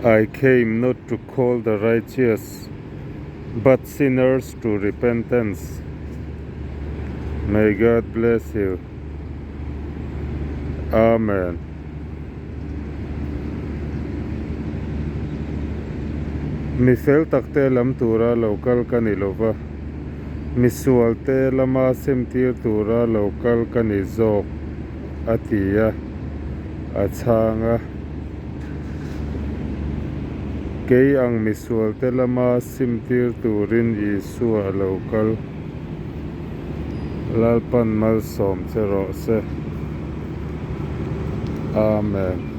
I came not to call the righteous, but sinners to repentance. May God bless you. Amen. Mi fel takte lam tura lo kal ka ni lova, mi sualte lama simtir tura lo kal ka ni zawk, a ti a, a chhang a. Kei ang misualte lama simtir turin Isua a lo kal. Lalpan malsawm che rawh se. Amen.